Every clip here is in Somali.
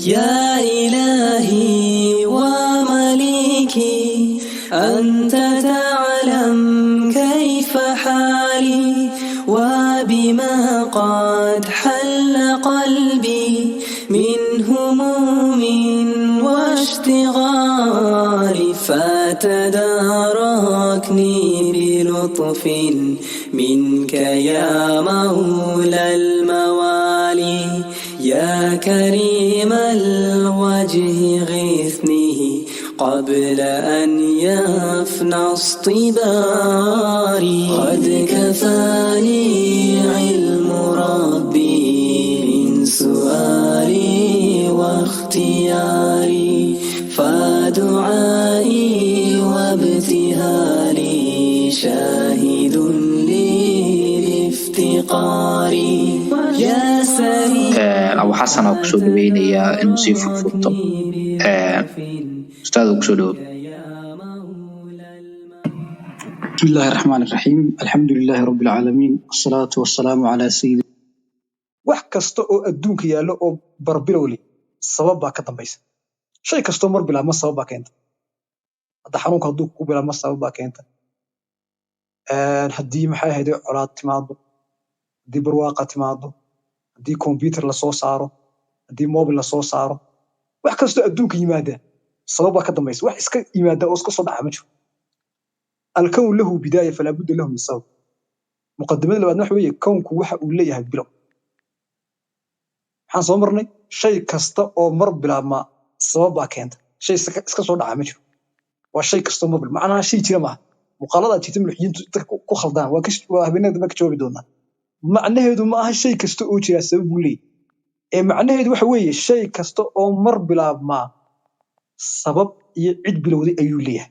يا إلهي ومليكي، أنت تعلم كيف حالي وبما قد حل قلبي من هموم واشتغال، فتداركني بلطف منك يا مولى الموالي. يا كريم الوجه غثني قبل أن يفنى اصطباري. قد كفاني علم ربي من سؤالي واختياري، فدعائي وابتهالي شاهد لي بافتقاري. يا سريع Abu Xasan oo kusoo dhaweynayaa inuu sii furfurto. Ustaad, kusoo dhawo. بسم الله الرحمن الرحيم، الحمد لله رب العالمين، والصلاة والسلام على سيد Wax kasta oo adduunka yaallo oo barbilow leh sabab baa ka dambaysa. Shay kastoo mar bilaabma sabab baa keenta. Hadda xanuunka hadduu kugu bilaabma, sabab baa keenta. Haddii, maxay ahayd, colaad timaado, haddii barwaaqa timaado, haddii computer lasoo saaro, haddii mobile lasoo saaro, wax kastoo adduunka yimaada sabab baa ka dambaysa. Wax iska yimaada oo iska soo dhaca ma jiro. الكون له بداية فلا بد له من سبب. Muqadimada labaadna waxa weeye, kownku waxa uu leeyahay bilow. Maxaan soo marnay? Shay kasta oo mar bilaabma sabab baa keenta. Shay iska soo dhaca ma jiro. Waa shay kastoo mar bilaabma, macnaha shay jira maaha. Muuqaalada jirta mulxidiintu dadka ku khaldaan, waa habeenada dambe ka jawaabi doonaa. Macnaheedu ma aha shay kasta oo jira sabab buu leeyahay, ee macnaheedu waxa weeye shay kasta oo mar bilaabmaa sabab iyo cid bilowday ayuu leeyahay.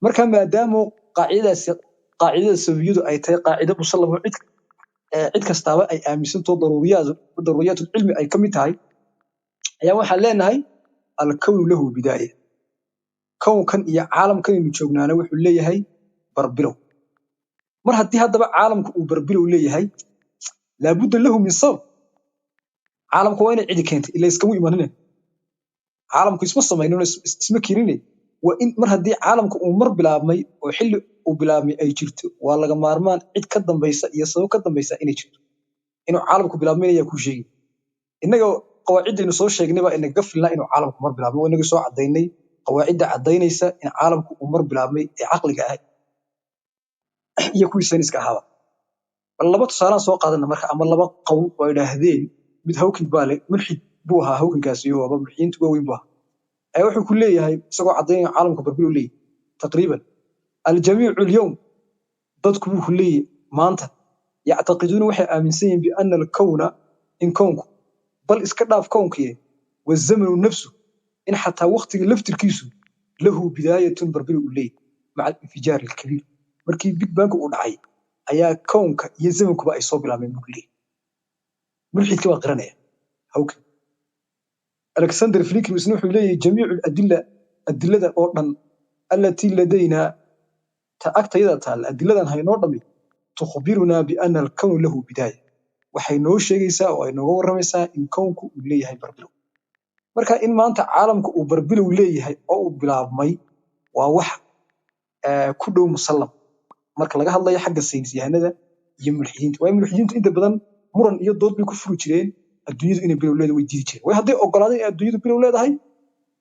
Marka maadaama qaacidadaasi, qaacidada sababiyadu, ay tahay qaacido musallama, cid kastaaba ay aaminsantoo ضروريات العلم ay ka mid tahay, ayaa waxaan leenahay الكون له بداية. Kownkan iyo caalamkan aynu joognaana wuxuu leeyahay barbilow. Mar haddii haddaba caalamku uu barbilow leeyahay، لا بد له من سبب. Caalamku waa inay cidi keentay, ila iskama imanine, caalamku isma samaynin, isma keenine. Waa in mar haddii caalamku uu mar bilaabmay oo xilli uu bilaabmay ay jirto, waa laga maarmaan cid ka dambaysa iyo sabab ka dambaysa inay jirto. Inuu caalamku bilaabmay ayaa kuu sheegi. Innaga qawaaciddaynu soo sheegnay baa inagaga filnaa inuu caalamku mar bilaabmay. Waa inagii soo caddaynay qawaacidda caddaynaysa in caalamku uu mar bilaabmay ee caqliga ah iyo kuwii sayniska ahaaba. Bal laba tusaalaan soo qaadana marka, ama laba qowl oo ay idhaahdeen. Mid Hawking baa leh, mulxid buu ahaa Hawkingkaasi, iyo aba mulxidiinta waaweyn buu ahaa. Ayaa wuxuu ku leeyahay, isagoo caddaynaya caalamka barbilow leeyahay taqriiban: الجميع اليوم, dadku buu ku leeyahay maanta, يعتقدون, waxay aaminsan yihiin, بأن الكون, in kownku, bal iska dhaaf kownkiye, والزمن نفسه, in xataa waqtiga laftirkiisu, له بداية, barbilow uu leeyahay, مع الانفجار الكبير. Markii Big Bang uu dhacay ayaa kownka iyo zamankuba ay soo bilaabeen, buu ku leeyahay. Mulxidka waa qiranaya Hawking. Alexander Flickr isna wuxuu leeyahay: جميع الأدلة, adilada oo dhan, التي لدينا, ta agtayada taalla, adiladan haynoo dhami, تخبرنا بأن الكون له بداية, waxay noo sheegaysaa oo ay nooga warramaysaa in kownku uu leeyahay barbilow. Marka in maanta caalamku uu barbilow leeyahay oo uu bilaabmay waa wax ku dhow musallam marka laga hadlayo xagga saynis yahanada iyo mulxidiinta. Waayo mulxidiintu inta badan muran iyo dood bay ku furi jireen adduunyadu inay bilow leedahay, way diidi jireen. Way hadday ogolaadeen in adduunyadu bilow leedahay،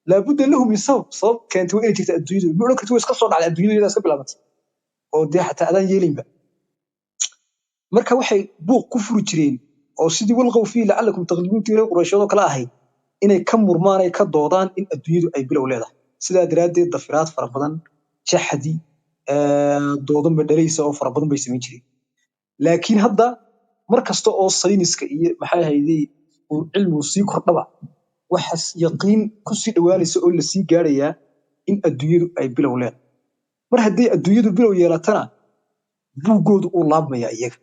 لا بد له من سبب, sabab keentay waa inay jirta. Adduunyadu ma odhan karti way iska soo dhacday, adduunyadu iyadaa iska bilaabantay, oo dee xataa adaan yeelaynba. Marka waxay buuq ku furi jireen oo sidii والغوا فيه لعلكم تغلبون tii reer Qurayshood oo kale ahayd, inay ka murmaan ay ka doodaan in adduunyadu ay bilow leedahay. Sidaa daraaddeed dafiraad fara badan, jaxdi, doodo madhalaysa oo fara badan bay samayn jireen. Laakiin hadda mar kasta oo sayniska iyo, maxay ahaydey, uu cilmigu sii kordhaba, waxaas yaqiin kusii dhowaanaysa oo lasii gaarayaa in adduunyadu ay bilow leedahay. Mar haddii adduunyadu bilow yeelatana, buuggoodu uu laabmaya, iyaga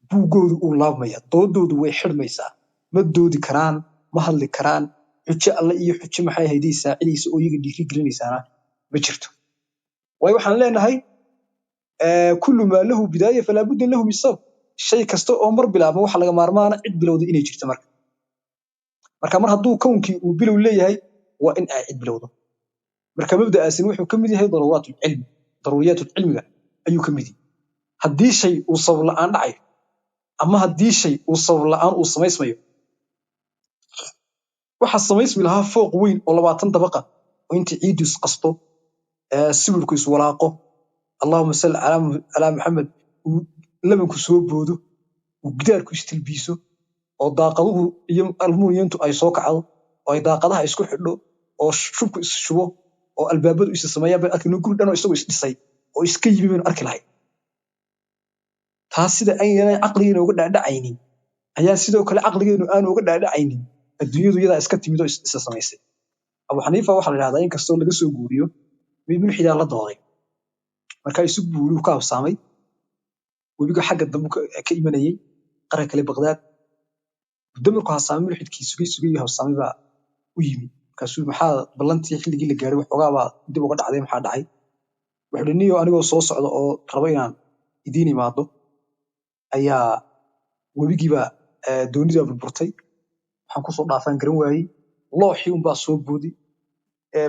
buuggoodu uu laabmaya, doodoodu way xidhmaysaa. Ma doodi karaan, ma hadli karaan. Xujo alle iyo xujo, maxay ahaydey, saacidaysa oo iyaga dhiiri gelinaysaana ma jirto. Waayo waxaan leenahay كل ما له بداية فلا بد له من سبب. Shay kasta oo mar bilaabma waxa laga maarmaana cid bilowda inay jirto. Marka Marka mar hadduu kownkii uu bilow leeyahay, waa in ay cid bilowdo. Marka mabda'aasina wuxuu ka mid yahay daruuraatulcilmi, daruuriyaatulcilmiga ayuu ka mid yahay. Haddii shay uu sabab la'aan dhacayo ama haddii shay uu sabab la'aan uu samaysmayo, waxaa samaysmi lahaa fooq weyn oo 20 dabaqa oo inta ciiddu isqasto, sibirku iswalaaqo, allahuma salli calaa Maxamed, uu labanku soo boodo, uu gidaarku istilbiiso, oo daaqaduhu iyo almuuniyintu ay soo kacdo, oo ay daaqadaha isku xidho, oo shubku is shubo, oo albaabadu is sameeyaan baynu arkayno. Guri dhan oo isagoo isdhisay oo iska yimi baynu arki lahay. Taas sida aynana caqligeena uga dhaadhacaynin ayaa sidoo kale caqligeenu aanu uga dhaadhacaynin adduunyadu iyadaa iska timid oo isa samaysay. Abu Xaniifa waxaa la idhahdaa, inkastoo laga soo guuriyo, mid mulxidaa la dooday. Marka isugu buuriyu ka habsaamay webiga xagga dambe ka imanayay qaranka kale Baqdaad. Muddo markuu habsaamay, mulxidkii sugay sugay habsaamay baa u yimi. Markaasuu, "Maxaa ballantii xilligii la gaaray waxoogaa baa dib uga dhacday? Maxaa dhacay?" Wuxuu uhi, "Niyo, anigoo soo socda oo raba inaan idiin imaado ayaa webigiibaa doonidii baa burburtay. Waxaan kusoo dhaafaan garan waayey. Looxii unbaa soo booday,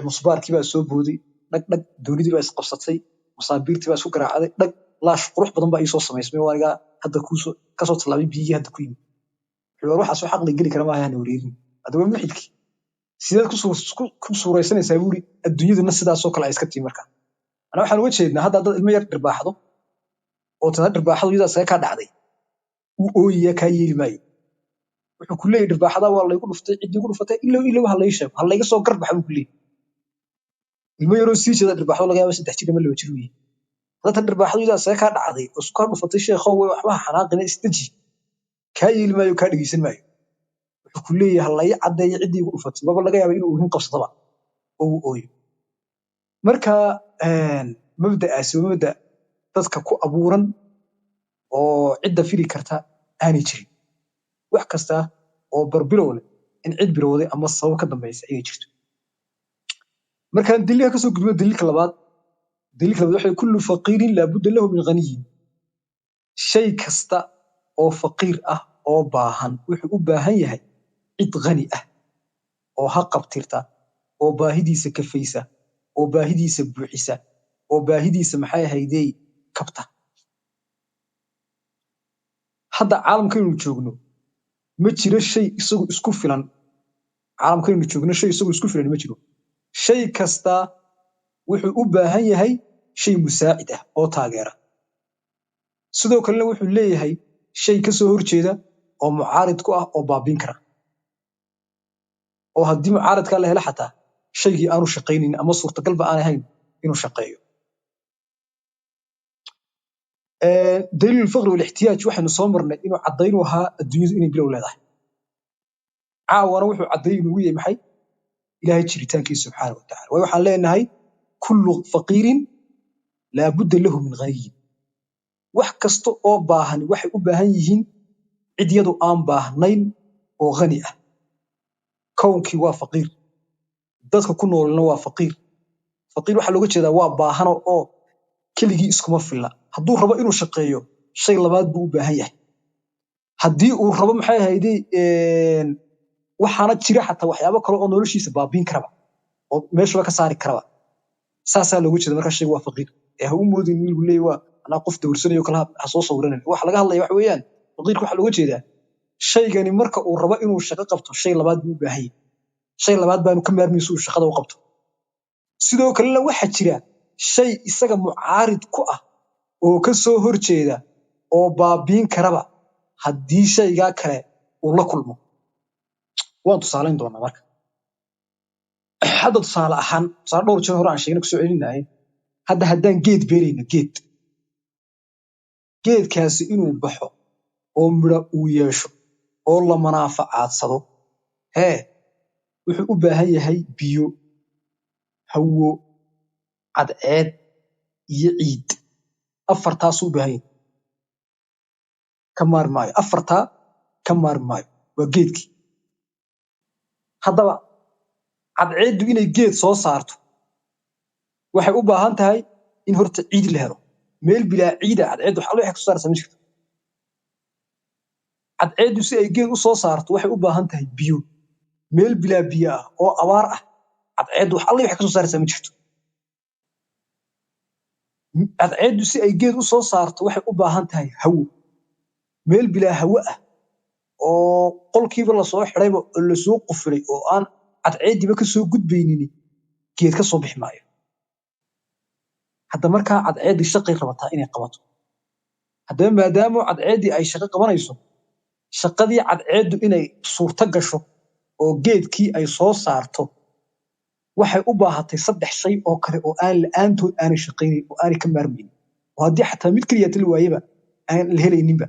musbaarkii baa soo booday, dhag dhag, doonidii baa isqabsatay, masaabiirtii baa isku garaacday, dhag, laash qurux badan baa iisoo samaysmay oo anigaa hadda kuusoo kasoo tallaabay biyihii hadda ku yimi." Wuxuu, "War, waxaas wax caqli geli kara maaha, hana wareerin." Hadda waa mulxidkii. "Sideed ku suuraysanaysaa?" buuri, "adduunyaduna sidaasoo kale ay iska timi?" Marka anaa waxaan uga jeednaa, hadda haddaad ilmo yar dhirbaaxdo oo tana dhirbaaxadu iyadaa isaga kaa dhacday, wuu ooyaya, kaa yeeli maayo. Wuxuu ku leeyahy, "Dhirbaaxadaa waa laygu dhuftay, ciddii igu dhufatay ilow ilow ha lay sheego, ha layga soo garbaxa," buu ku leeyahy. Ilmo yaroo sii jeeda dhirbaaxdo, laga yaaba 3 jir ama 2 jir weeye. Hadda tan dhirbaaxadu iyadaa isaga kaa dhacday oo isku kaa dhufatay, sheekhow, way waxba ha xanaaqina, isdeji, kaa yeeli maayo, kaa dhegeysan maayo. Wuxuu ku leeyahay, "Ha lay caddeeyo ciddii igu dhufatay." Maba laga yaaba inuu oohin qabsadaba oo uu ooyo. Marka mabda'aasi waa mabda' dadka ku abuuran oo cidda fili karta aanay jirin. Wax kasta oo barbilow leh in cid bilowday ama sabab ka dambaysa inay jirto. Markaan daliilka kasoo gudbo daliilka labaad, daliilka labaad waxay: kullu faqiirin laabudda lahu min ghaniyin. Shay kasta oo faqiir ah oo baahan wuxuu u baahan yahay cid khani ah oo ha qabtirta, oo baahidiisa kafaysa, oo baahidiisa buuxisa, oo baahidiisa, maxay ahaydey, kabta. Hadda caalamkaynu joogno ma jiro shay isagu isku filan. Caalamkaynu joogno shay isagu isku filan ma jiro. Shay kasta wuxuu u baahan yahay shay musaacid ah oo taageera. Sidoo kalena wuxuu leeyahay shay ka soo horjeeda oo mucaarid ku ah oo baabiin kara, oo haddii mucaaridkaa la helo xataa shaygii aanu shaqaynin ama suurtagalba aan ahayn inuu shaqeeyo. Daliil alfaqri walixtiyaaj waxaynu soo marnay inuu caddaynu ahaa adduunyadu inay bilow leedahay. Caawana wuxuu caddayn inugu yahay maxay? Ilaahay jiritaankiisa subxaana wa tacala. Waayo, waxaan leenahay kullu faqiirin laabudda lahu min ghaniyin. Wax kasta oo baahan waxay u baahan yihiin cid yadu aan baahnayn oo khani ah. Kownkii waa faqiir, dadka ku noolna waa faqiir. Faqiir waxaa looga jeedaa waa baahano oo keligii iskuma filla. Hadduu rabo inuu shaqeeyo, shay labaad buu u baahan yahay. Haddii uu rabo, maxay ahayday, waxaana jira xataa waxyaabo kale oo noloshiisa baabiin karaba oo meeshaba ka saari karaba. Saasaa looga jeeda markaa shaygu waa faqiir. Ee ha u moodin in lagu leeyahay waa anaa qof dawrsanayo kala ha soo sawiranin. Waxa laga hadlaya waxa weeyaan, faqiirka waxaa looga jeedaa shaygani marka uu rabo inuu shaqo qabto, shay labaad buu u baahan yahay, shay labaad baanu ka maarmayso uu shaqada u qabto. Sidoo kalena waxaa jira shay isaga mucaarid ku ah oo ka soo horjeeda oo baabiin karaba haddii shaygaa kale uu la kulmo. Waan tusaalayn doonaa. Marka hadda tusaale ahaan, tusaale dhowr jeer hore aan sheegnay kusoo celinahay, hadda haddaan geed beerayno, geedkaasi inuu baxo oo midho uu yeesho oo la manaaficaadsado, hee, wuxuu u baahan yahay biyo, hawo, cadceed iyo ciid. Afartaasuu u baahan yahay, ka maarmi maayo. Afartaa ka maarmi maayo, waa geedkii. Haddaba cadceeddu inay geed soo saarto waxay u baahan tahay in horta ciid la helo. Meel bilaa ciida cadceeddu waxa waxay kasoo saaraysaa ma jirto. Cadceeddu si ay geed u soo saarto waxay u baahan tahay biyo. Meel bilaa biyo ah oo abaar ah cadceeddu wax alle waxay ka soo saaraysaa ma jirto. Cadceeddu si ay geed u soo saarto waxay u baahan tahay hawo. Meel bilaa hawo ah oo qolkiiba lasoo xidhayba oo lasoo qufulay oo aan cadceeddiiba ka soo gudbaynin geed ka soo bixi maayo. Hadda markaa cadceeddii shaqay rabataa inay qabato. Haddaba maadaama cadceeddii ay shaqo qabanayso, shaqadii cadceeddu inay suurto gasho oo geedkii ay soo saarto waxay u baahatay saddex shay oo kale oo aan la'aantood aanay shaqaynayn oo aanay ka maarmaynin, oo haddii xataa mid keliya tali waayaba aan la helayninba.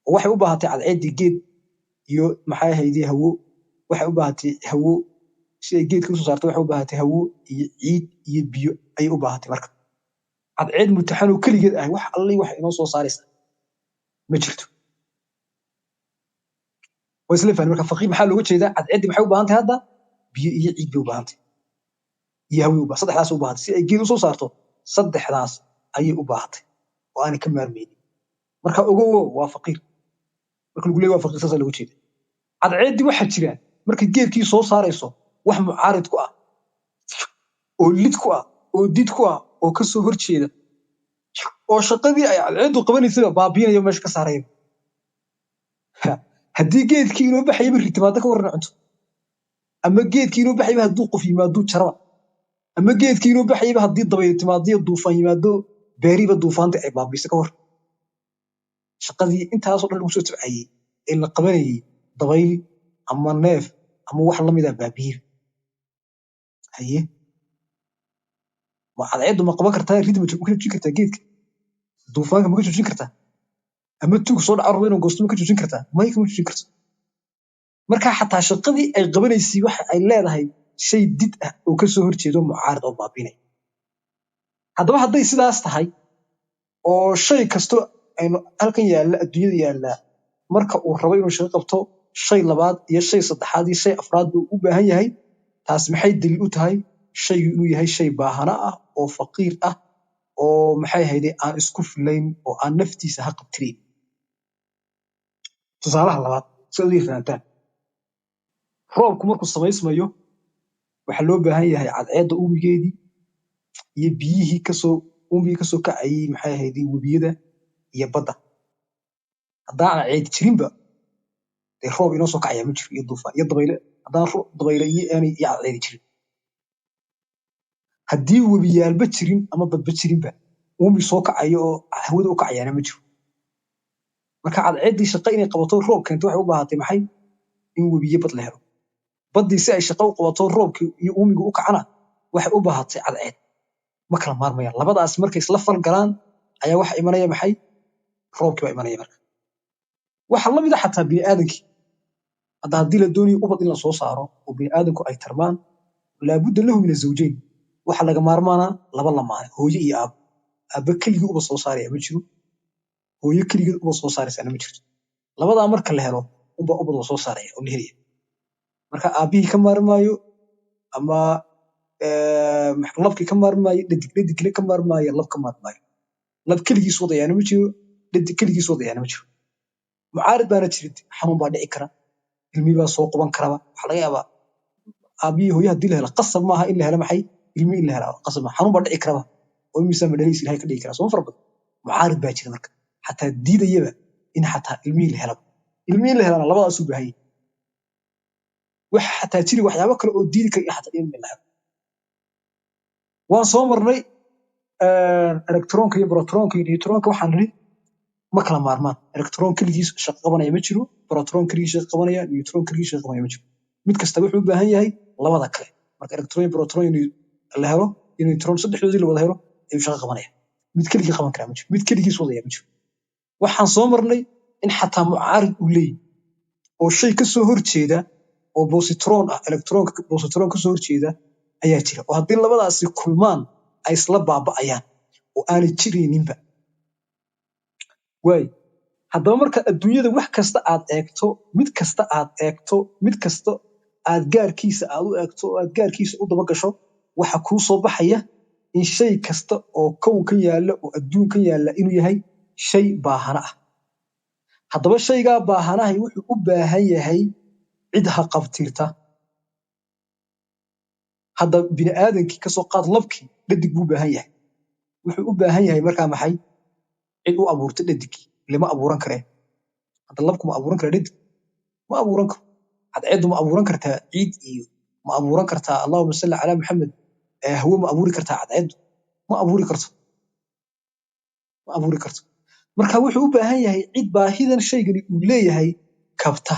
Oo waxay u baahatay cadceeddii geed iyo maxay ahaydii hawo. Waxay u baahatay hawo si ay geedka usoo saarto, waxay u baahatay hawo iyo ciid iyo biyo ayay u baahatay. Marka cadceed mutaxan oo keligeed ahay wax alle waxa inoo soo saaraysa ma jirto. Waa isla fahmi. Marka faqiir maxaa looga jeedaa? Cadceeddii maxay u baahan tahay hadda? Biyo iyo ciid bay u baahan tahay iyo hawo, saddexdaas u baahatay si ay geed usoo saarto. Saddexdaas ayay u baahatay oo aanay ka maarmaynin. Marka ogowo, waa faqiir marka lagu leeyahay, waa faqiir saasaa looga jeeda. Cadceeddii waxaa jira markay geedkii soo saarayso wax mucaarid ku ah oo lid ku ah oo did ku ah oo ka soo horjeeda oo shaqadii ay cadceeddu qabanaysaba baabiinayo, meesha ka saaraya. Haddii geedkii inoo baxayaba ritimaado ka warran cunto, ama geedkii inoo baxayaba hadduu qof yimaado jaraba, ama geedkii inoo baxayaba haddii dabayl timaado iyo duufaan yimaado beeriba duufaanta ay baabiiso ka war, shaqadii intaasoo dhan lagu soo tabcayey ee la qabanayey dabayl ama neef ama wax lamid ah baabiye. Haye, ma cadceeddu ma qaban kartaa ridma? Ma ka joojin kartaa geedka duufaanka? Ma ka joojin kartaa? Ama tuug soo dhaco rabo inuu goosto ma ka joojin kartaa? May, kama joojin karto. Marka xataa shaqadii ay qabanaysay waxa ay leedahay shay did ah oo ka soo horjeedo, mucaarid oo baabinaya. Haddaba hadday sidaas tahay oo shay kasto aynu halkan yaalla, adduunyada yaallaa, marka uu rabo inuu shaqo qabto shay labaad iyo shay saddexaad iyo shay afraad buu u baahan yahay, taas maxay daliil u tahay? Shaygu inuu yahay shay baahana ah oo faqiir ah oo maxay ahayde aan isku filayn oo aan naftiisa ha qabtirayn. Tusaalaha labaad si aad u fahantaan: roobku markuu samaysmayo waxaa loo baahan yahay cadceedda uumigeedii iyo biyihii kasoo uumigii kasoo kacayay maxay ahayde webiyada iyo badda. Haddaan cadceed jirinba dee roob inoo soo kacaya ma jiro iyo duufaan iyo dabayle. Haddaan dabayle iyo aanay iyo cadceedi jirin, haddii webiyaalba jirin ama badba jirinba, uumi soo kacayo oo hawada u kacayaana ma jiro. Marka cadceeddii shaqo inay qabato roob keento waxay u baahatay maxay? In webiye bad la helo. Baddii si ay shaqo u qabato roobkii iyo uumigu u kacana waxay u baahatay cadceed. Ma kala maarmayaan labadaas. Markay isla falgalaan ayaa waxa imanaya maxay? Roobkii baa imanaya. Marka waxaa la mid ah xataa bini'aadankii. Hadda haddii la doonayo ubad in la soo saaro oo bini'aadanku ay tarmaan, laabudda lahu min azawjayn, waxaa laga maarmaanaa laba lamaane, hooyo iyo aabo. Aabbe keligii ubad soo saaraya ma jiro, hooyo keligeed ubad soo saaraysaana ma jirto. Labadaa marka la helo unbaa ubad la soo saaraya oo la helaya. Marka aabbihii ka maarmaayo ama labkii ka maarmaayo, dhadig dhadigna ka maarmaayo, lab ka maarmaayo. Lab keligiis wadayaana ma jiro, dhadig keligiis wadayaana ma jiro. Mucaarid baana jirin, xanuun baa dhici kara, ilmihii baa soo quban karaba. Waxaa laga yaabaa aabbihii hooyo haddii la helo qasab maaha in la helo maxay? Ilmi in la helaa qasab maaha. Xanuun baa dhici karaba oo imisaa madhaliis ilahay ka dhigi karaa sooma fara badan. Mucaarid baa jira marka xataa diidayaba in xataa ilmihii la helaba. Ilmihii la helana labadaas u baahan yahay. Waxa xataa jiri waxyaabo kale oo diidi kara in xataa ilmi la helo. Waan soo marnay electronka iyo protonka iyo neutronka. Waxaan nidhi ma kala maarmaan. Electron keligiis shaqo qabanaya ma jiro, proton keligiis shaqo qabanaya, neutron keligiis shaqo qabanaya ma jiro. Mid kasta wuxuu u baahan yahay labada kale. Marka electron iyo proton iyo la helo iyo neutron, saddexdoodii la wada helo ayuu shaqo qabanaya. Mid keligii qaban karaa ma jiro, mid keligiis wadaya ma jiro. Waxaan soo marnay in xataa mucaarid uu leeyahay oo shay ka soo horjeeda oo positron ah, electronka positron ka soo horjeeda ayaa jira, oo haddii labadaasi kulmaan ay isla baaba'ayaan oo aanay jirayninba. Waay, haddaba marka adduunyada wax kasta aad eegto, mid kasta aad eegto, mid kasta aad gaarkiisa aad u eegto oo aad gaarkiisa u daba gasho, waxa kuu soo baxaya in shay kasta oo kownkan yaalla oo adduunkan yaalla inuu yahay shay baahana ah. Haddaba shaygaa baahanahay wuxuu u baahan yahay Cid ha qabtirta. Hadda bini aadankii kasoo qaad, labkii dhadig buu u baahan yahay. Wuxuu u baahan yahay markaa maxay? Cid u abuurta dhadigii. Lama abuuran karee. Hadda labku ma abuuran kara dhadig? Ma abuuran karo. Cadceeddu ma abuuran kartaa ciid iyo ma abuuran kartaa, allahuma salli calaa Maxamed, hawo ma abuuri kartaa cadceeddu? Ma abuuri karto, ma abuuri karto. Marka wuxuu u baahan yahay cid baahidan shaygani uu leeyahay kabta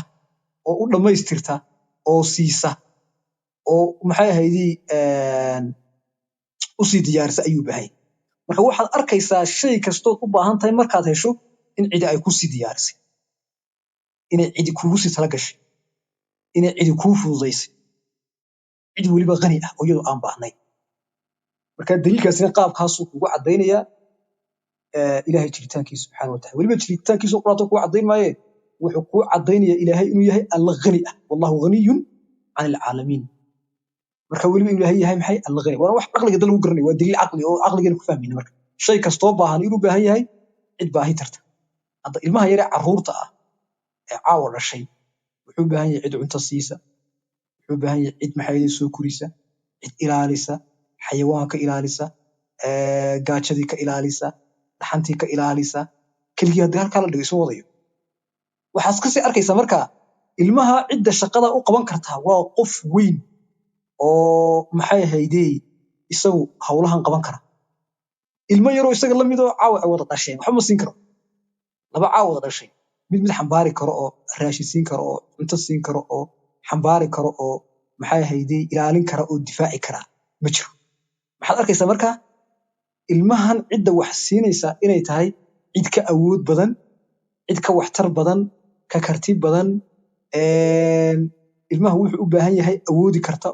oo u dhammaystirta oo siisa oo maxay ahaydii usii diyaarisa ayuu u baahan yahay. Marka waxaad arkaysaa shay kastood u baahan tahay markaad hesho in cidi ay kusii diyaarisay, inay cidi kugu sii tala gashay, inay cidi kuu fududaysay, cid weliba qani ah oo iyadu aan baahnayn. Marka daliilkaasina qaabkaasuu kugu caddaynayaa Ilaahay jiritaankiisa subxaana wataala. Weliba jiritaankiisa quraanka kugu caddayn maaye, wuxuu kuu caddaynayaa Ilaahay inuu yahay Alla qani ah. Wallahu ghaniyun can alcaalamiin. Marka weliba inuu Ilaahay yahay maxay? Alla qani. Waana wax caqliga dal lagu garanayo, waa daliil caqli oo caqligeena ku fahmayna. Marka shay kastoo baahan inuu baahan yahay cid baahi tarta. Hadda ilmaha yaree carruurta ah ee caawa dhashay wuxuu u baahan yahay cid cunto siisa, wuxuu u baahan yahay cid maxay soo korisa, cid ilaalisa, xayawaanka ilaalisa, gaajadii ka ilaalisa, dhaxantii ka ilaalisa. Keligii haddii halkaa la dhigo isma wadayo. Waxaad kasii arkaysaa marka ilmaha cidda shaqada u qaban kartaa waa qof weyn oo maxay ahaydey isagu hawlahan qaban kara. Ilmo yaroo isaga la midoo caawa ay wada dhasheen waxba ma siin karo. Laba caawa wada dhashay mid mid xambaari karo oo raashin siin karo oo cunto siin karo oo xambaari karo oo maxay ahaydey ilaalin kara oo difaaci kara ma jiro. Maxaad arkaysaa marka? Ilmahan cidda wax siinaysa inay tahay cid ka awood badan, cid ka waxtar badan, ka karti badan, ilmaha wuxuu u baahan yahay awoodi karta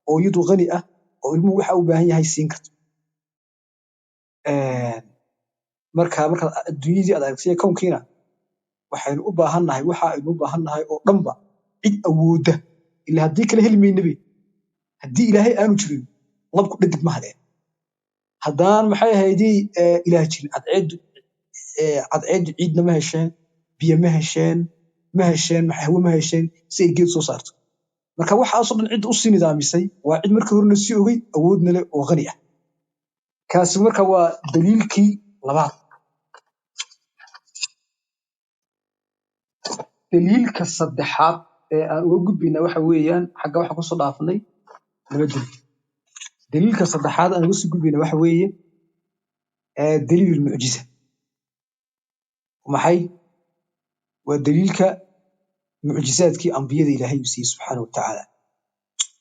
oo iyadu qani ah oo ilmuhu waxa u baahan yahay siin karta. Marka markaad adduunyadii aad aragtay kownkiina, waxaynu u baahannahay, waxa aynu u baahannahay oo dhanba cid awoodda ilaa haddii kale heli maynabe. Haddii Ilaahay aanu jirin, labku dhadig ma hadeen. Haddaan maxay ahaydii Ilaah jirin, cadceeddu ciidna ma hesheen, biyo ma hesheen, ma hesheen hawo ma hesheen si ay geed soo saarto. Marka waxaasoo dhan cidda usii nidaamisay waa cid markii horena sii ogey, awoodna leh oo qani ah. Kaasi marka waa daliilkii labaad. Daliilka saddexaad ee aan uga gudbayna waxa weeyaan, xagga waxa kusoo dhaafnay laba daliil, daliilka saddexaad aan uga sii gudbayna waxa weeye daliil mucjiza. Maxay waa? Daliilka mucjizaadkii ambiyada Ilaahay uu siiyey subxaana wa tacaala.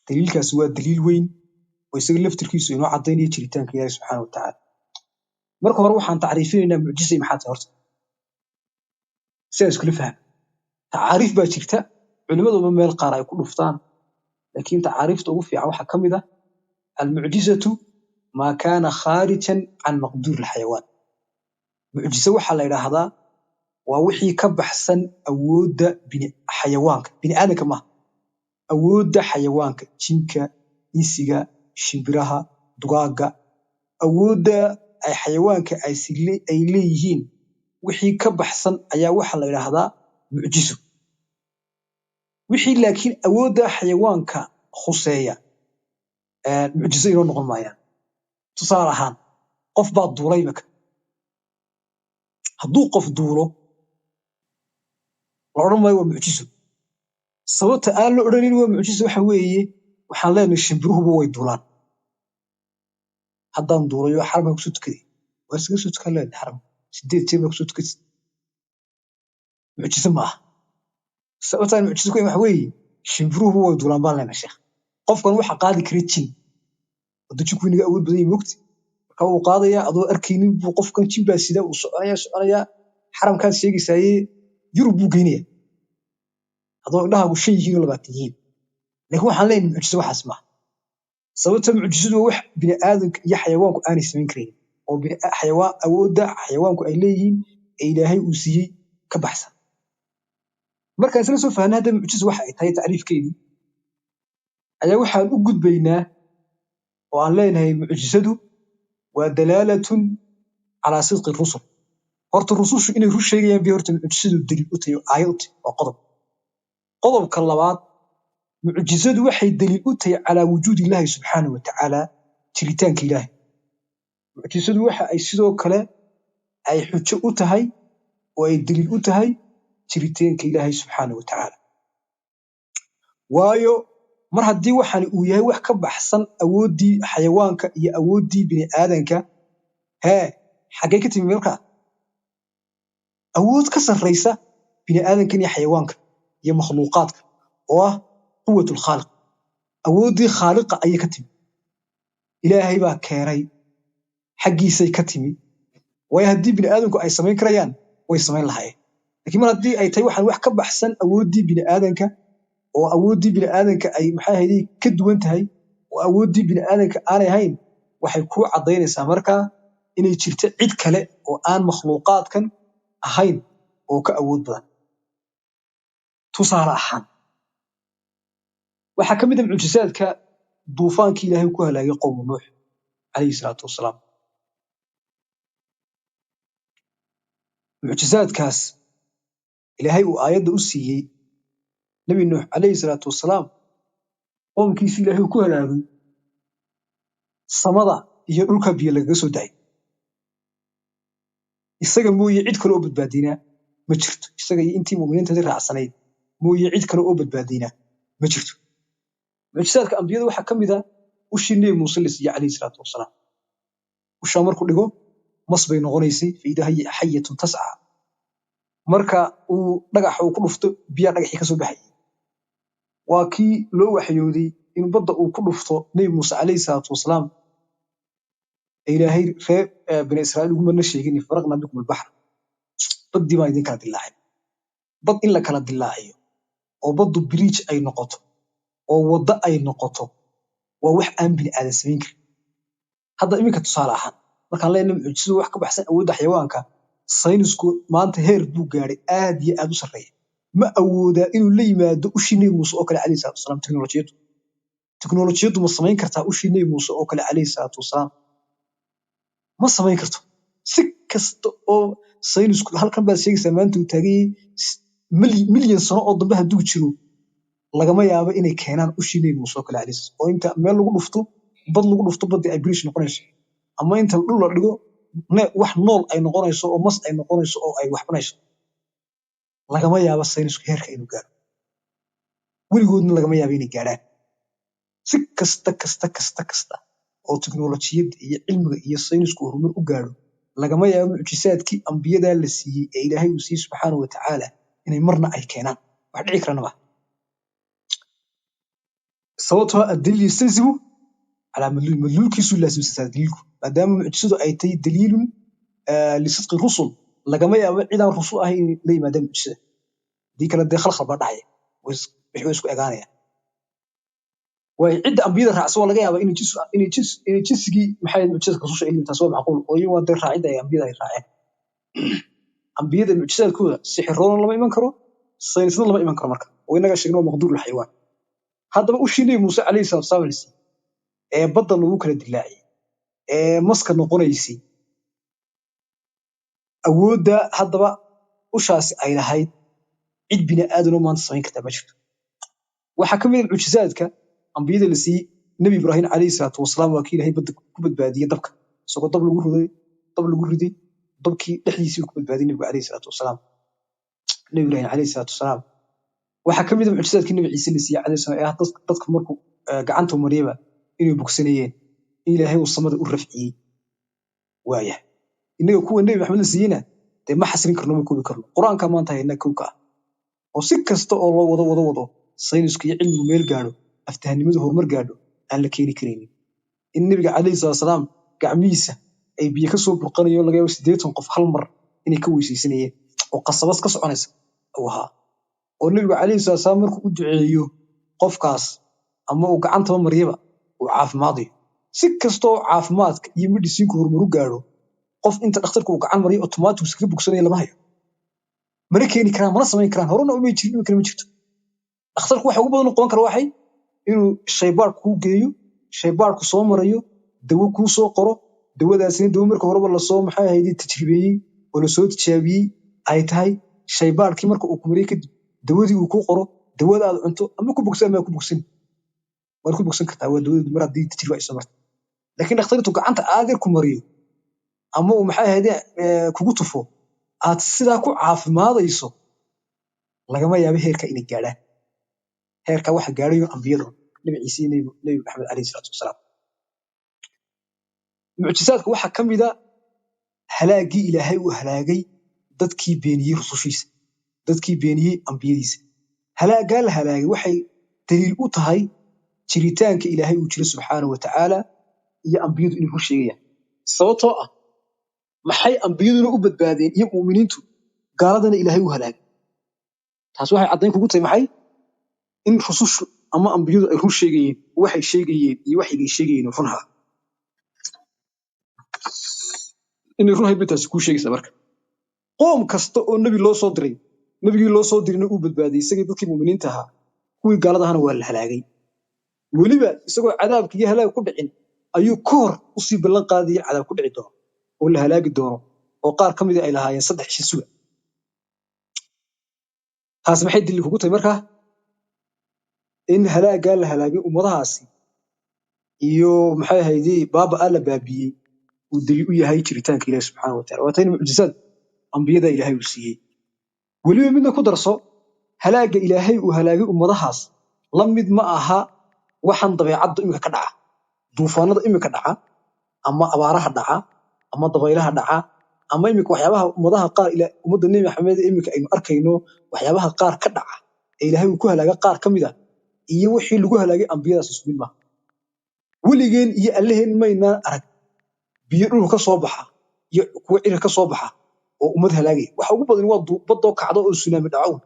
Daliilkaasi waa daliil weyn oo isaga laftirkiisu inoo caddaynaya jiritaanka Ilaahay subxaana wa tacaala. Marka hore waxaan tacriifinaynaa mucjizay maxaa tahay horta, si aan iskula fahmo. Tacaariif baa jirta culimmaduba meel qaar ay ku dhuftaan, laakiin tacaariifta ugu fiican waxaa ka mid ah: almucjizatu maa kaana khaarijan can maqduur alxayawaan. Mucjize waxaa la yidhaahdaa waa wixii ka baxsan awoodda bini xayawaanka, bini aadamka maaha, awoodda xayawaanka, jinka, insiga, shimbiraha, dugaagga, awoodda ay xayawaanka ay leeyihiin wixii ka baxsan ayaa waxaa la yidhaahdaa mucjizo. Wixii laakiin awoodda xayawaanka khuseeya mucjizo inoo noqon maayaan. Tusaale ahaan, qof baa duulay imika. Hadduu qof duulo, la odhan maayo waa mucjizo. Sababta aan la odhanin waa mucjizo waxa weeye, waxaan leenahay shimbiruhuba way duulaan. Haddaan duulayo xaramka kusoo tukaday, waa iskaga soo tukan leenahay xaramka 8 jeer baa kusoo tukatid, mucjizo ma aha. Sababta aan mucjizo ku ahayn waxa weeye shimbiruhuba way duulaan baan leenahay. Sheekh, qofkan waxa qaadi kara jin. Hadda jinku inaga awood badan yahay, mogti? Marka wuu qaadayaa adoo arkaynin buu qofkan, jin baa sida, uu soconaya soconayaa, xaramkaad sheegaysaaye Yurub buu geynaya adoo indhahaagu 5 yihiin oo 20 yihiin. Laakiin waxaan leenahay mucjizo waxaas maaha. Sababta mucjizadu waa wax bini aadamka iyo xayawaanku aanay samayn karayn oo xayawaan awoodda xayawaanku ay leeyihiin ee Ilaahay uu siiyey ka baxsan. Markaan isla soo fahnay hadda mucjizo waxa ay tahay tacriifkeedii, ayaa waxaan u gudbaynaa oo aan leenahay mucjizadu waa dalaalatun calaa sidqi rusul. Horta rusushu inay run sheegayaan bay horta mucjizadu daliil u tahay oo aayad u tahay, waa qodob. Qodobka labaad Mucjizadu waxay daliil u tahay calaa wujuudi Illaahi subxaana wa tacaala, jiritaanka Ilaahay. Mucjizadu waxa ay sidoo kale ay xujo u tahay oo ay daliil u tahay jiritaanka Ilaahay subxaana wa tacaala. Waayo, mar haddii waxani uu yahay wax ka baxsan awooddii xayawaanka iyo awooddii bini'aadanka, hee, xaggee ka timi markaa? Awood ka sarreysa bini'aadankan iyo xayawaanka iyo makhluuqaadka oo ah quwatul khaaliq, awooddii khaaliqa ayay ka timi. Ilaahay baa keenay, xaggiisay ka timi. Waayo, haddii bini'aadanku ay samayn karayaan, way samayn lahaayeen. Laakiin mar haddii ay tahay waxaan wax ka baxsan awooddii bini'aadanka, oo awooddii bini'aadanka ay, maxay ahayd, ka duwan tahay, oo awooddii bini'aadanka aanay ahayn, waxay kuu caddaynaysaa markaa inay jirto cid kale oo aan makhluuqaadkan ahayn oo ka awood badan. Tusaale ahaan, waxaa ka mid ah mucjisaadka duufaankii Ilaahay ku halaagay qowmu Nuux calayhi salaatu wasalaam. Mucjisaadkaas Ilaahay uu aayadda u siiyey Nebi Nuux calayhi salaatu wasalaam, qoomkiisii Ilaahay uu ku halaagay, samada iyo dhulka biyo lagaga soo daayay. Isaga mooye cid kale oo badbaadinaa ma jirto. Isaga iyo intii mu'miniinta raacsanayd mooye cid kale oo badbaadinaa ma jirto. Mucjisaadka ambiyada waxaa ka mid ah ushii Nebi Muuse la siiyey calayhi salaatu wasalaam. Ushaa markuu dhigo, mas bay noqonaysay, faidaa hiya xayatun tasca. Marka uu dhagaxa uu ku dhufto, biyaa dhagaxii ka soo baxayay. Waa kii loo waxyooday in badda uu ku dhufto Nebi Muuse calayhi salaatu wasalaam. Ilaahay reer bani Israa'iil ugu marna sheegin, faraqna bikum albaxr, baddii baan idin kala dilaacay. Bad in la kala dilaaciyo oo baddu bridge ay noqoto oo waddo ay noqoto waa wax aan bini aadan samayn karin. Hadda iminka tusaale ahaan, markaan leenahay mucjisadu wax ka baxsan awoodda xayawaanka, saynisku maanta heer buu gaadhay aad iyo aad u sarreeya. Ma awoodaa inuu la yimaado ushii Nebi Muuse oo kale calayhi salaatu wasalaam? Teknolojiyaddu ma samayn kartaa ushii Nebi Muuse oo kale calayhi salaatu wasalaam? Ma samayn karto. Si kasta oo saynisku halkan baad sheegaysaa maanta uu taagan yahay, milyan sano oo dambe hadduu jiro, lagama yaabo inay keenaan ushii Nebi Muuse oo kale calayhi salaam, oo inta meel lagu dhufto, bad lagu dhufto, baddii ay bridge noqonayso, ama inta dhul la dhigo, wax nool ay noqonayso oo mas ay noqonayso oo ay wax cunayso. Lagama yaabo saynisku heerka inuu gaaro. Weligoodna lagama yaabo inay gaarhaan. Si kasta kasta kasta kasta oo teknolojiyadda iyo cilmiga iyo saynisku horumar u gaadho, lagama yaabo mucjisaadkii ambiyadaa la siiyey ee Ilaahay uu siiyey subxaana wa tacaala inay marna ay keenaan. Wax dhici karana maaha, sababtoo ah addaliil yastalzimu calaa madluul, madluulkiisuu laasimsataa daliilku. Maadaama mucjisadu ay tahay daliilun lisidqi rusul, lagama yaabo cidaan rusul ahayn inay la yimaadaan mucjisada. Haddii kale dee khalkhal baa dhacaya, wixii way isku egaanayaan. Waayo, cidda ambiyada raacsan waa laga yaabaa inay jinsigii, maxay ahayd, mucjisadka rususha ay leeyihiin. Taas waa macquul, oo iyagu waa dee raacidda ay ambiyada ay raaceen. Ambiyada mucjisaadkooda sixiroona lama iman karo, saynisna lama iman karo. Marka oo innagaa sheegna waa maqduurul xayawaan. Haddaba ushii Nebi Muuse calayhi salaatu wasalaam la siiyey ee badda lagu kala dilaaciyey ee maska noqonaysay, awoodda haddaba ushaasi ay lahayd cid bini aadan oo maanta samayn kartaa ma jirto. Waxaa ka mid ah mucjisaadka ambiyada la siiyey Nebi Ibraahim calayhi salaatu wasalaam. Waa kii Ilaahay badda ku badbaadiyey dabka, isagoo dab lagu riday, dab lagu riday, dabkii dhexdiisii ku badbaadiyey Nebigu calayhi salaatu wasalaam, Nebi Ibraahim calayhi salaatu wasalaam. Waxaa ka mid ah mucjisaadkii Nebi Ciise la siiyey calayhi salaam ee ah dadka markuu gacanta mariyaba inay bogsanayeen, in Ilaahay uu samada u rafciyey. Waaya, innaga kuwa Nebi Maxamed la siiyeyna dee ma xasrin karno, ma koobi karno. Qur-aanka maanta haynaa kow ka ah, oo si kasta oo loo wado wado wado, saynisku iyo cilmigu meel gaadho, aftahanimadu horumar gaadho, aan la keeni karaynin. In Nebiga calayhi salaatu wasalaam gacmihiisa ay biyo ka soo burqanayo, laga yaabo 80 qof hal mar inay ka weysaysanayeen, oo qasabad ka soconaysa uu ahaa, oo Nebigu calayhi salaatu wasalaam markuu u duceeyo qofkaas ama uu gacantaba maryaba uu caafimaadayo. Si kasta oo caafimaadka iyo medicine-ku horumar u gaadho, qof inta dhakhtarku uu gacan mariyo automatic iskaga bogsanaya lama hayo. Mana keeni karaan, mana samayn karaan. Horena umay jirin, iminkana ma jirto. Dhakhtarku waxa ugu badan uu qaban kara waxay inuu shaybaar kuu geeyo, shaybaarku soo marayo, dawo kuu soo qoro, dawadaasina dawo marka horeba lasoo, maxay ahayd, tajribeeyey oo lasoo tijaabiyey ay tahay. Shaybaarkii marka uu ku mariyey kadib, dawadii uu kuu qoro. Dawada aad cunto ama ku bogsan ama ku bogsan, waad ku bogsan kartaa, waa dawada mar haddii tajriba ay soo martay. Laakiin dhakhtar intuu gacanta aadir ku mariyo ama uu maxay ahayd kugu tufo aad sidaa ku caafimaadayso, lagama yaabo heerka inay gaadhaan. Heerka waxa gaadhayo ambiyada, Nabi Ciise iyo Nabi Maxamed calayhi salaatu wasalaam. Mucjisaadka waxaa ka mid a halaagii Ilaahay uu halaagay dadkii beeniyey rusushiisa, dadkii beeniyey ambiyadiisa. Halaagaa la halaagay waxay daliil u tahay jiritaanka Ilaahay uu jiro subxaanahu wa tacaala iyo ambiyadu inay run sheegayaan. Sababtoo ah maxay ambiyaduna u badbaadeen iyo mu'miniintu, gaaladana Ilaahay u halaagay? Taas waxay caddayn kugu tahay maxay? In rusushu ama ambiyadu ay run sheegayeen, waxay sheegayeen iyo waxay sheegayeen run ahaa, inay run ahayd bay taasi kuu sheegaysaa. Marka qoom kasta oo nebi loo soo diray, nebigii loo soo dirayna uu badbaadiyey isagii dadkii mu'miniinta ahaa, kuwii gaalada ahana waa la halaagay. Weliba isagoo cadaabka iyo halaag ku dhicin ayuu ka hor usii ballan qaadayay cadaab ku dhici doono oo la halaagi doono, oo qaar ka mid ay lahaayeen 3 cisho suga. Taasi maxay daliil kugu tahay markaa? In halaaggaa la halaagay ummadahaasi iyo maxay ahaydey baaba la baabiyey uu daliil u yahay jiritaanka Ilaahi subxaanahu wa taala. Waa tayna mucjisaad ambiyada Ilaahay uu siiyey. Weliba midna ku darso, halaagga Ilaahay uu halaagay ummadahaas la mid ma aha waxaan dabeecadda imika ka dhaca, duufaanada imika dhaca ama abaaraha dhaca ama dabaylaha dhaca ama imika waxyaabaha ummadaha qaar, ummadda Nebi Maxamed ee imika aynu arkayno, waxyaabaha qaar ka dhaca ee Ilaahay uu ku halaaga qaar ka mid ah iyo wixii lagu halaagay ambiyadaas isku mid maaha. Weligeen iyo Allaheen maynaan arag biyo dhulka ka soo baxa iyo kuwa cirka ka soo baxa oo ummad halaagaya. Waxa ugu badan waa badoo kacdo oo tsunami dhaco.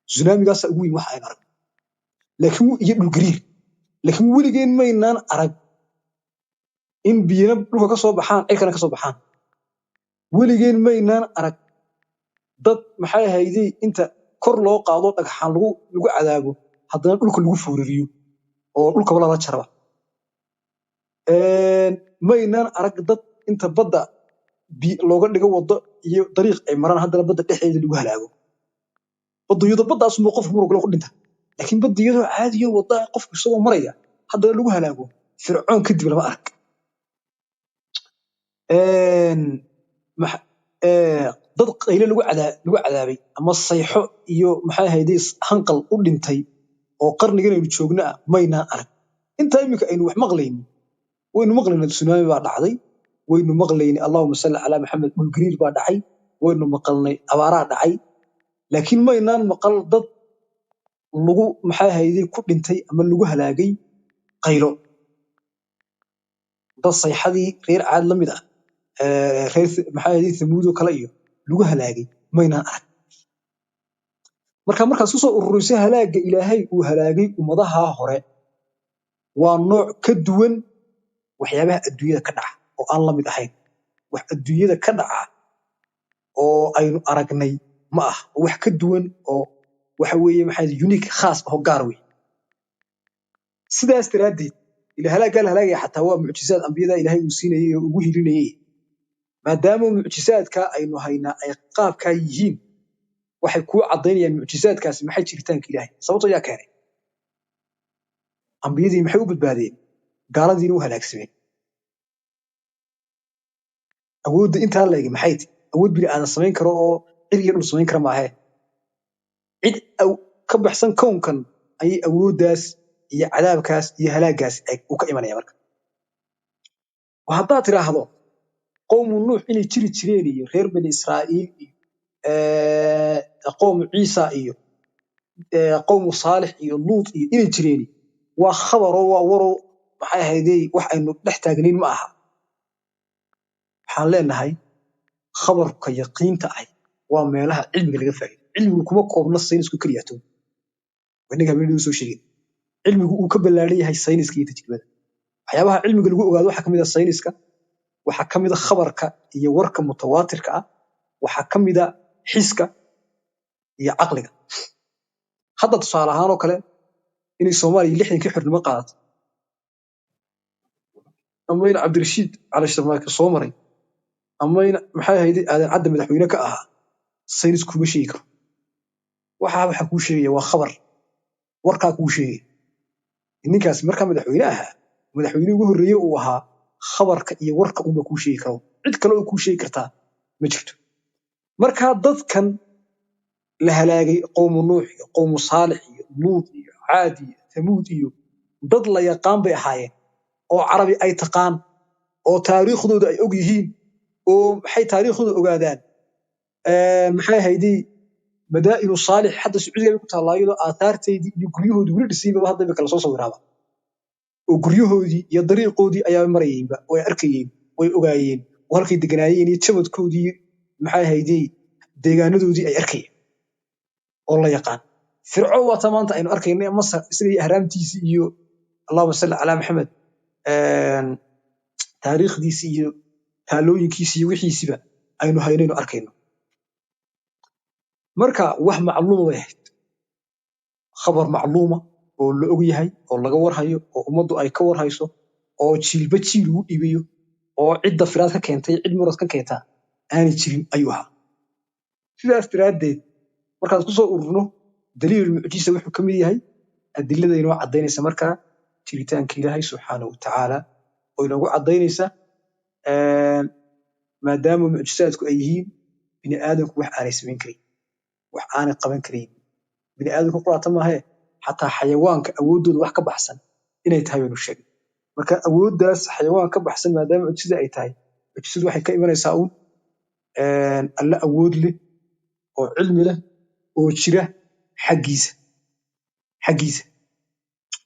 Tsunamigaasa ugu weyn waxa aynu arag, laakiin iyo dhulgariir. Laakiin weligeen maynaan arag in biyana dhulka ka soo baxaan, cirkana ka soo baxaan. Weligeen maynaan arag dad maxay ahaydey inta kor loo qaado dhagxaan lagu cadaabo, haddana dhulka lagu foorariyo oo dhulkaba lala jaraba. Maynaan arag dad inta badda looga dhigo waddo iyo dariiq ay maraan, haddana badda dhexdeeda lagu halaago. Badda iyadoo baddaas unbuu qofku murugla ku dhinta, laakiin badda iyadoo caadiyo wadda qofku isagoo maraya haddana lagu halaago, Fircoon kadib lama arag. Een, max- dad qayle lagu cadaabay ama sayxo iyo maxay ahaydey hanqal u dhintay oo qarnigan aynu joogno ah maynaan arag. Intaa iminka aynu wax maqlaynin, waynu maqlaynaa tsunami baa dhacday, waynu maqlaynay Allahuma salli calaa Maxamed dhulgariir baa dhacay, waynu maqalnay abaaraa dhacay, laakiin maynaan maqal dad lagu maxay ahaydey ku dhintay ama lagu halaagay qaylo, dad sayxadii reer Caad la mid ah, reer maxay ahaydey Thamuud oo kale iyo lagu halaagay maynaan arag. Marka markaad isku soo ururisay, halaagga Ilaahay uu halaagay ummadaha hore waa nooc ka duwan waxyaabaha adduunyada ka dhaca oo aan la mid ahayn. Wax adduunyada ka dhaca oo aynu aragnay ma ah, wax ka duwan oo waxa weeye maxay unique, khaas oo gaar wey. Sidaas daraaddeed ila halaaggaa la halaagaya xataa waa mucjisaad ambiyada Ilaahay uu siinayay oo ugu hilinayay. Maadaama mucjisaadka aynu haynaa ay qaabkaa yihiin, waxay kuu caddaynayaan mucjisaadkaasi maxay? Jiritaanka Ilaahay. Sababto yaa keenay? Ambiyadii maxay u badbaadeen, gaaladiina u halaagsameen? Awoodda intaa leegi maxay tahay? Awood bini aadan samayn karo oo cir iyo dhul samayn kara maahe. Cid ka baxsan kownkan ayay awooddaas iyo cadaabkaas iyo halaaggaas uu ka imanaya. Marka oo haddaad tiraahdo qowmu Nuux inay jiri jireen iyo reer Bani Israa'iil iyo qowmu Ciisa iyo qowmu Saalix iyo Luut iyo inay jireen waa khabaro, waa waro, maxay ahaydey wax aynu dhex taagnayn ma aha. Waxaan leenahay khabarka yaqiinta ah waa meelaha cilmiga laga faa'iido. Cilmigu kuma koobna saynisku keliya toon, inaga habeenadii soo sheegin. Cilmigu uu ka ballaaran yahay sayniska iyo tajribada. Waxyaabaha cilmiga lagu ogaado waxaa kamid ah sayniska, waxaa kamid ah khabarka iyo warka mutawaatirka ah, waxaa kamid ah xiska iyo caqliga. Hadda tusaale ahaan oo kale, inay Soomaaliya 60-kii xornimo qaadato ama in Cabdirashiid Cali Sharmaake soo maray ama in maxay ahayd Aadan Cadde madaxweyne ka ahaa, saynis kuma sheegi karo. Waxa kuu sheegaya waa khabar, warkaa kuu sheegaya. Ninkaas markaa madaxweyne ahaa, madaxweyne ugu horreeye uu ahaa, khabarka iyo warka unba kuu sheegi karo, cid kale oo kuu sheegi kartaa ma jirto. Markaa dadkan la halaagay, qowmu Nuux iyo qowmu Saalix iyo Luut iyo Caad iyo Thamuud iyo dad la yaqaan bay ahaayeen oo Carabi ay taqaan oo taariikhdooda ay og yihiin. Oo maxay taariikhdooda ogaadaan? Maxay ahaydey Madaa'inu Saalix hadda Sacuudiga bay ku taallaa, iyadoo aathaarteydii iyo guryahoodii weli dhisayba hadda bay kala soo sawiraaba, oo guryahoodii iyo dariiqoodii ayaa marayeenba, way arkayeen, way ogaayeen, oo halkay deganaayeen iyo jabadkoodii, maxay ahaydey, deegaanadoodii ay arkayeen oo la yaqaan. Fircoon waa ta maanta aynu arkayna Masar, isaga iyo ahraamtiisii iyo, allahuma salli calaa Maxamed, taariikhdiisii iyo taalooyinkiisii iyo wixiisiba aynu haynaynu arkayno. Marka wax macluuma bay ahayd, khabar macluuma oo la og yahay oo laga warhayo oo ummaddu ay ka warhayso oo jiilba jiil ugu dhiibayo oo cidda firaad ka keentay, cid murad ka keentaa aanay jirin ayuu ahaa. Sidaas daraaddeed, markaan isku soo ururno, daliilul mucjisa wuxuu ka mid yahay adilada inoo caddaynaysa markaa jiritaanka Ilaahay subxaanahu watacaala, oo inoogu caddaynaysa maadaama mucjisaadku ay yihiin bini aadamku wax aanay samayn karin, wax aanay qaban karayn, bini aadamku quraata maahee xataa xayawaanka awooddooda wax ka baxsan inay tahay baynu sheegnay. Marka awooddaas xayawaan ka baxsan maadaama mucjisada ay tahay, mucjisadu waxay ka imanaysaa uun Alle awood leh oo cilmi leh oo jira xaggiisa.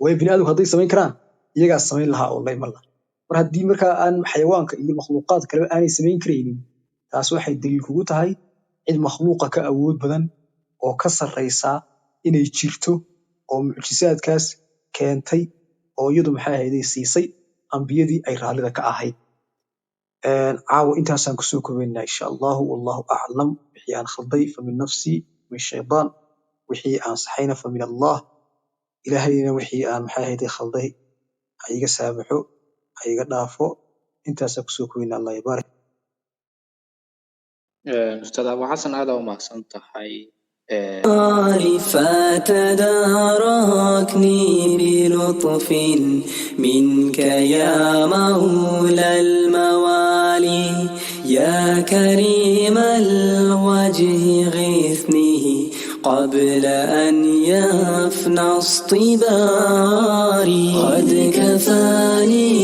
Waayo, bini aadamku hadday samayn karaan iyagaa samayn lahaa oo la iman lahaa. Mar haddii markaa aan xayawaanka iyo makhluuqaad kaleba aanay samayn karaynin, taas waxay daliil kugu tahay cid makhluuqa ka awood badan oo ka sarreysa inay jirto oo mucjisaadkaas keentay oo iyadu, maxay ahayday, siisay ambiyadii ay raallida ka ahayd. Caawa intaasaan kusoo kobaynaa insha Allahu, wallahu aclam. Wixii aan khalday fa min nafsi, min shaydaan, wixii aan saxayna fa min Allah. Ilaahayna wixii aan, maxay ahayday, khalday ha iga saamaxo, ha iga dhaafo. Intaasaan kusoo kobaynaa. Allah yabaarik. Ustaad Abu Xasan, aad u mahadsan tahay. فتداركني بلطف منك يا مولى الموالي، يا كريم الوجه غثني قبل أن يفنى اصطباري، قد كفاني.